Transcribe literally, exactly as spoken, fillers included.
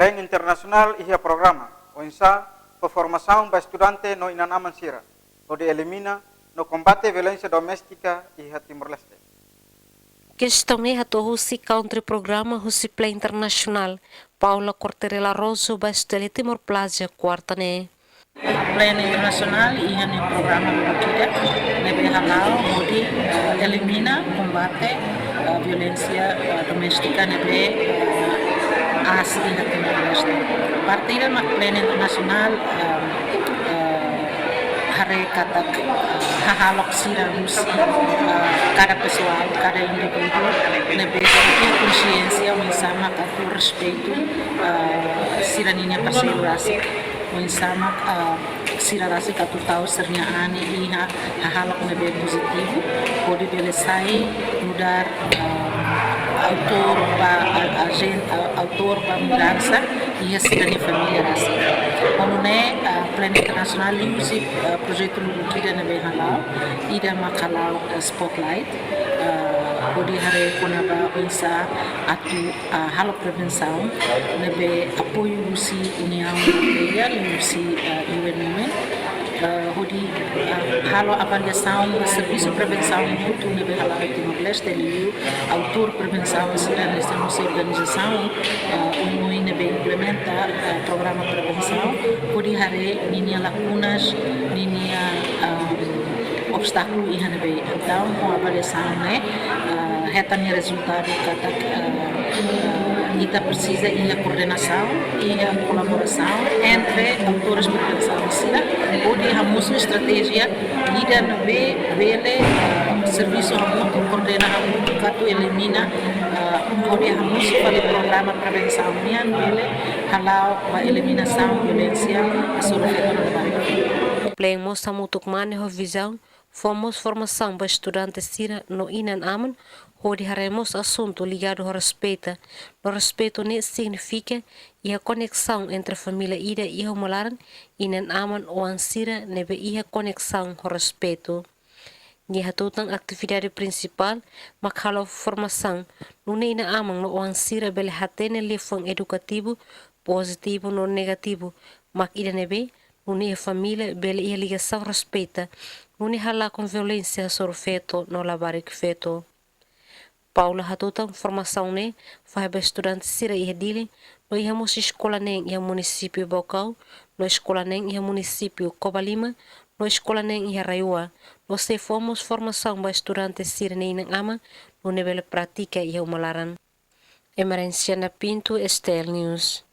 Plan internasionál iha programa oinsá fó formasaun ba estudante no inan-aman sira hodi elimina no kombate violénsia doméstika iha Timor-Leste. Kestaun ne'e hato'o husi Country Programa husi Plan Internasionál, Paula Corterella Rojo ba STL Timor Plaza, kuarta ne'e. Plan internasionál iha ninia programa lubuk ida ne'ebé hala'o hodi, eh, elimina, kombate, eh, violénsia, eh, doméstika ne'ebé, eh, aas iha Timor-Leste. Parte ida mak plan internasionál, eh, eh, haree katak, eh, hahalok sira husi, eh, kada pesoál, kada indivíduu ne'ebé iha konxiénsia oinsá mak atu respeitu, eh, sira-ninia parseiru rasik, oinsá mak, eh, sira rasik atu tau sira-nia an iha hahalok ne'ebé pozitivu, hodi bele sai nu'udar, eh, autór ba, a-, ajen-, a-, autór ba mudansa iha sira-nia família rasik. Ho nune'e, eh, plan internasionál liuhusi, eh, projetu lubuk ida ne'ebé hala'o, ida mak hala'o, eh, Spotlight, eh, hodi haree kona-ba oinsá atu, eh, halo prevensaun, ne'ebé apoiu husi Uniaun Europeia, liuhusi, eh, U N Women, eh, hodi, eh, halo avaliasaun ba servisu prevensaun hotu ne'ebé hala'o iha Timor-Leste, liu autór prevensaun sira, hanesan husi organizasaun, eh, oioin ne'ebé implementa, eh, programa prevensaun, hodi haree ninia lakunas, ninia, eh, obstákulu iha ne'ebé. Entaun, ho avaliasaun ne'e, eh, hetan nia rezultadu katak, eh, eh, ita presiza iha koordenasaun, iha kolaborasaun entre autores prevensaun sira, hodi hamosu estratéjia ida ne'ebé bele, eh, servisu hamutuk, koordena hamutuk atu elimina, eh, hodi hamosu fali programa prevensaun nian bele hala'o ba eliminasaun violénsia hasoru feto no labarik. Plan mós hamutuk mane ho vizaun fó mós formasaun ba estudante sira no inan-aman hodi haree mós asuntu ligadu ho respeita. No respeitu ne'e signifika iha koneksaun entre família ida iha uma laran, inan-aman, oan sira ne'ebé iha koneksaun ho respeitu. Nia hatutan atividade prinsipál mak halo formasaun, nune'e inan-aman no oan sira bele hatene liafuan edukativu, pozitivu no negativu, mak ida ne'ebé nune'e iha família bele iha ligasaun respeita, nune'e halakon violénsia hasoru feto no labarik feto. Paula hatutan formasaun ne'e fahe ba estudante sira iha Dili, no iha mós eskola neen iha munisípiu Baucau, no eskola neen iha munisípiu Covalima, no eskola neen iha RAEOA, no sei fó mós formasaun ba estudante sira-nia inan-aman, nune'e bele pratika iha uma laran. Emerenciana Pinto, STL News.